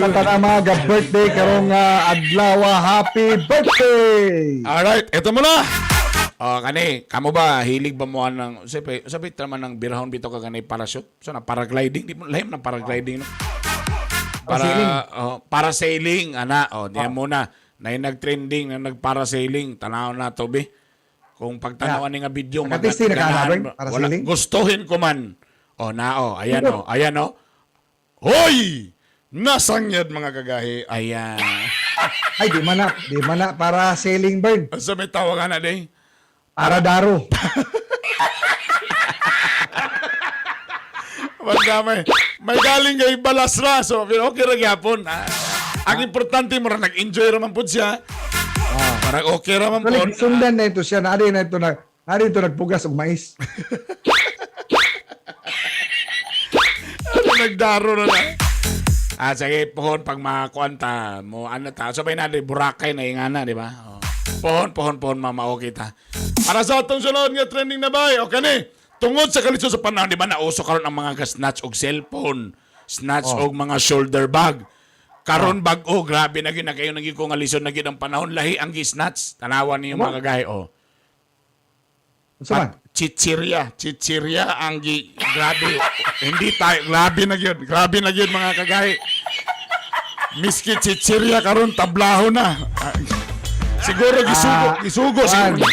Sa tanang mga ga-birthday karong adlaw, happy birthday! Alright, eto mo na. Oh, kani, kamo ba hilig ba mo anang sabi sabi naman ng birahon bitaw ka kani parachute? So na paragliding, di mo lahim na paragliding, no? Para Parasailing. Oh, parasailing ana, oh, diyan muna. Na nag-trending na nagparasailing, tanaw na to be. Kung pagtanawan ni nga video, Nakatesti na ka na, ganahan Bern? ba? Wala, Parasailing? gustuhin ko man. Oh, na oh, ayan oh, ayan oh. Hoy! Nasangyad, mga kagahi. Ayan. Ay, di man na. Di man na para sailing, bird. Sa may tawag na day. Para daro. Basta may galing kay Balasra. So, pero okay ra gyapon. Ah, ang importante mo ra nag-enjoy ra man pud siya. Parang okay ra man Actually, pud. sundan na ito siya. Naari na ito na naari ito nagpugas og mais. Ano, nagdaro na na. Ah, sige, pohon pag makakuan ta, mo ano ta. So, may na Boracay na ingana, di ba? Oh. Pohon, pohon, pohon, mama, okay ta. Para sa atong sunod nga trending na bay, okay ni. Tungod sa kalisod sa panahon, di ba, nauso karon ang mga snatch og cellphone, snatch og mga shoulder bag. Karon bag-o, grabe na gyud na kayo naging ko nga lisod na gyud ang panahon, lahi ang gi-snatch. Tanawan niyo, mga kagahi, oh. Unsa man? Chichirya, chichirya ang gi, grabe. Hindi tayo, grabe na gyud, grabe na gyud, mga kagahi. Miski chichirya karon tablaho na. Ah, siguro gisugo, gisugo Juan. siguro.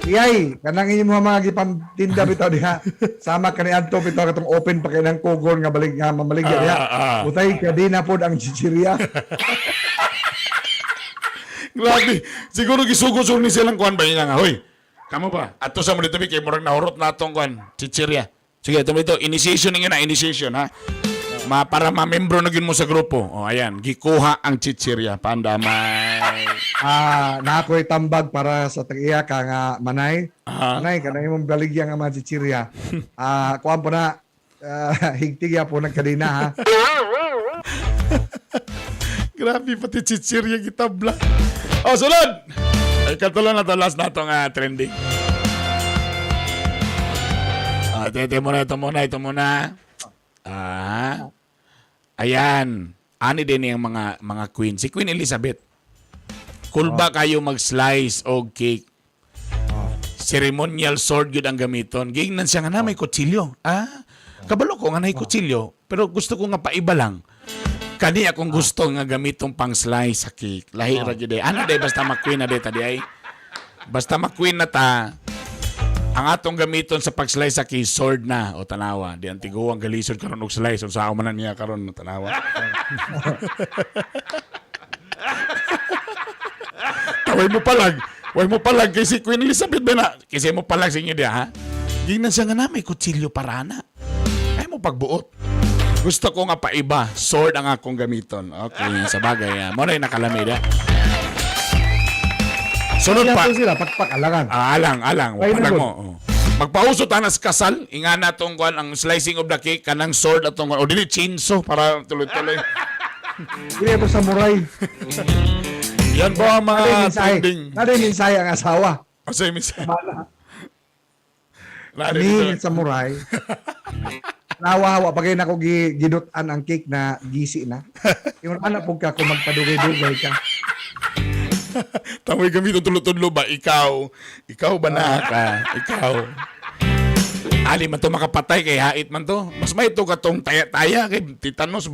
Iyay, kanang inyong mga gipantinda bitaw diha. Sama kani adto bitaw katong open pa kay ng kugon nga balig nga mamaligya diha. Utay kadina pod ang chichirya. Grabe. Siguro gisugo siguro ni silang kuan ba nga nga, hoy. Kamo ba? Ato sa mo dito kay murag nahurot na atong kuan, chichirya. Sige, ito mo dito, initiation ninyo na, initiation ha. Ma para mamembro na gyud mo sa grupo. Oh, ayan, gikuha ang chichirya. Pandamay. Ah, na ako'y tambag para sa tag-iya ka nga manay. Manay kanang imong baligya nga mga chichirya. Ah, kuan po na higtigya po ng kadina ha. Grabe, pati chichirya gitabla. Oh, sunod! Ay, katulo na to, last na itong trending. Ah, ito, ito muna, ito muna, ito muna. Ah, ayan. Ani din yung mga queen. Si Queen Elizabeth. Cool ba kayo mag-slice og cake? Ceremonial sword yun ang gamiton. Gignan siya nga na may kutsilyo. Ah, kabalo ko nga na may kutsilyo. Pero gusto ko nga paiba lang. Kani akong gusto nga gamiton pang slice sa cake. Lahi ra gyud eh. Ano day basta ma-queen na day ta di ay. Basta ma-queen na ta. Ang atong gamiton sa pag-slice sa cake sword na o tanawa. Di ang tiguang galisod karon og slice unsa man na niya karon tanawa. Taway mo palag. Way mo palag kay si Queen Elizabeth ba na? Kasi mo palag sa inyo diha, ha? Gingnan siya nga na may kutsilyo para na. Ay mo pagbuot. Gusto ko nga paiba. Sword ang akong gamiton. Okay, sa bagay. Ah. Mo na yung nakalami da. Sunod Kaya pa. po sila pakpak alangan. Ah, alang, alang. Ay, Palag nagod. mo. Oh. Magpauso tanas kasal, inga na tong kuan ang slicing of the cake kanang sword atong kuan o dili chainsaw para tuloy-tuloy. Dili ito samurai. Yan po ang mga Naday mensahe. trending. Naday mensahe ang asawa. Kasi minsan. Kami samurai. Nawawa pag nako gidutan ang cake na gisi na. Ingon ana pug ka kung magpadugay-dugay ka. Tamoy gamiton tulo-tulo ba? Ikaw. Ikaw ba na ka? Ikaw. Ali man to makapatay kay hait man to. Mas may to katong taya-taya kay titanos.